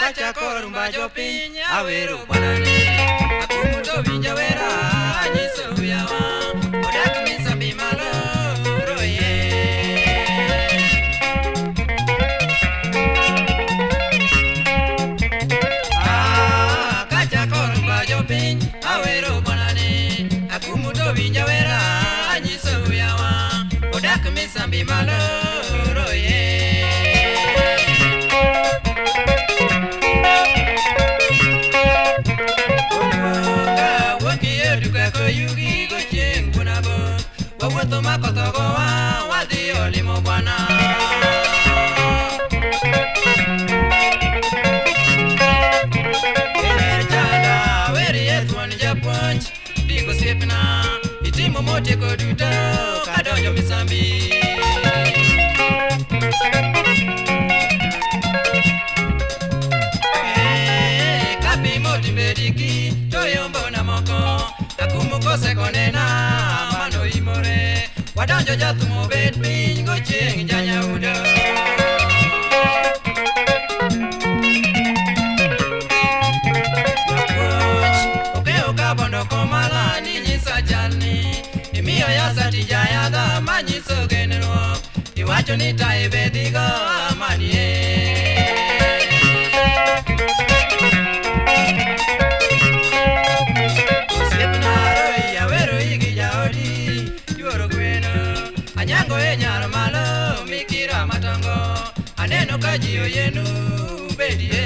Kachako rumba jopiny awero bwanani. Akumu to winjo wera anyiso yawa. Odak misambi malo roye. Ah, kachako rumba jopiny awero bwanani. Akumu to winjo wera anyiso yawa. Odak misambi malo roye. Oluonga wuok e duka koyugi gochieng' wuonabo. Wawuotho makothogowa wadhi olimo bwana. Wer chanda werie thuon japuonj ndiko osiepna itimo motieko duto kadonjo misambi. Eh, kapimo timbe diki to yombo na moko akumu kosekonena mano imore wadonjo jathum obet piny gochieng' janyaudo. Japuonj okewo kabondo komala ni nyisa chalni imiyo yasa tija yadha manyiso genruok iwacho ni tayi be dhigo amanie. Osiepna Roy awero igi jaodi yuoro gweno anyango e nyar malo mikira matongo aneno ka ji oyienu bedie.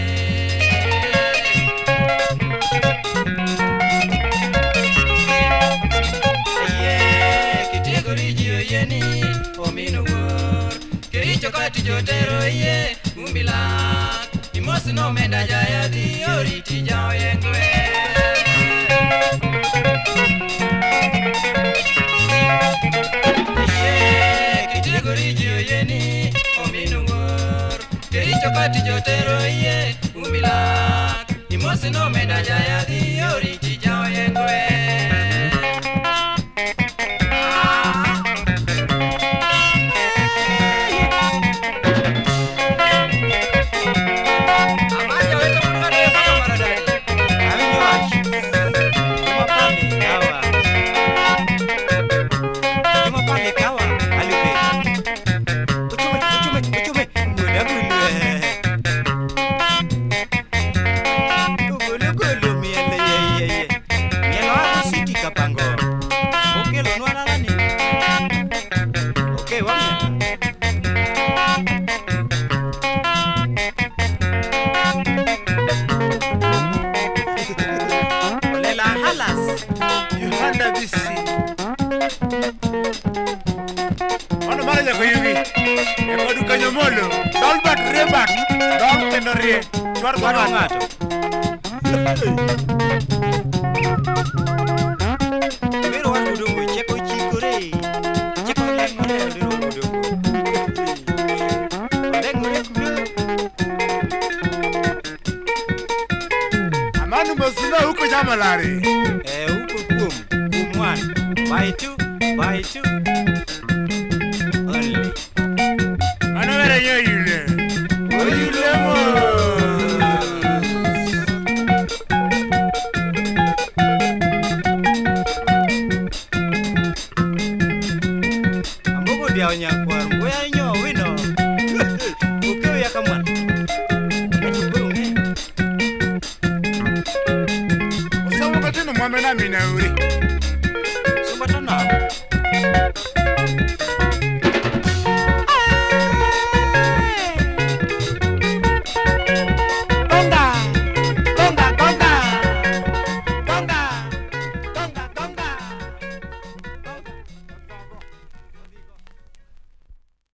Ayie kitiegori ji oyieni omino wuor kericho ka tich otero iye umbi lak imosi nomenda jayadhi oriti jaoyengwe. Ayie kitiegori ji oyieni omino wuor kericho ka tich otero iye umbi lak imosi nomenda jayadhi oriti jaoyengwe. Ah. Amanja weto mundu kata maradadi. Awinjo wach. Juma pale kawa. Juma pale kawa alupe. Uchume, uchume, uchume. Goda gulu. Gulu gulu miel ye ye ye. Miel wako siti kapango. Okelo nwa nani? Okay, wamiel. Olela halas. Yohana Bisi. Mano mar Jakoyugi. E kodu kanyo molo. Dol bat rie bat. Dol kendo rie. Chwar go Chwaro ng'ato. ng'ato. Biro wan odongo cheko chikore. Cheko leng'ore biro wan odongo. Oleng'ore kuro. Amanu mosuna huko jamalari. Eh, uko kuom. Kuom one. By two. By two. Only. Mano were nyo yule. Oyule mo. Ambogo diaw nyakwar mbuya nyo wino. Okew ya kamwan. Eto koro ng'e. Osomo katino mwame na mina uri.